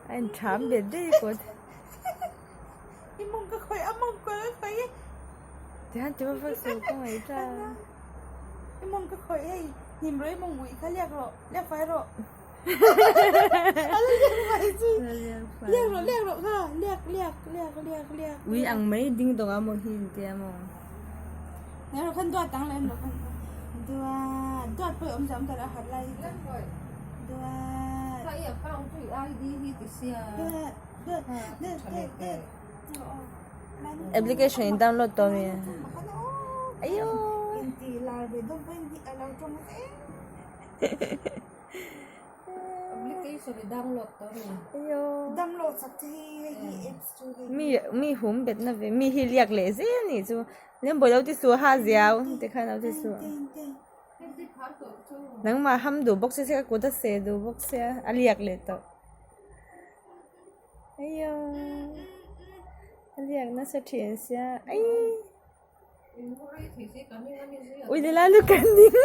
A in ṭham bet daih kawt. I mawng ka khawih a mawng ka khawih e. Tihian ti vak vak suh ka ngaih ta. I mawng ka khawih hei hnim rawh i mawng uih kha liak rawh liak fai rawh. A la liak fai chu. Liak rawh liak rawh kha liak liak liak liak liak. Ui ang mai ding dawng a maw hi in tia maw. Ngai rawh khan duat ang leh rawh khan duat duat pawh i awm zam ta lo a harh lai duat. Kha i account chu i ID hi ti sia. Duat duat duat duat duat. Application in download tawh mi. Ayo. Inti lar ve dawn pawh in a lo tawng em. Application i download tawh mi. Ayo. Download sak che hi hei hi apps chu hei. Mi mi hum bet na ve mi hi liak leh zel nih chu. Lembawi lo ti suh ha ziau tikhan lo ti suh. Nangmah ham duh bawk si se ka kut a seh duh bawk sia a liak leh tawh. Ayo a liak nasa thin sia aii. Ui lila lu kan ding.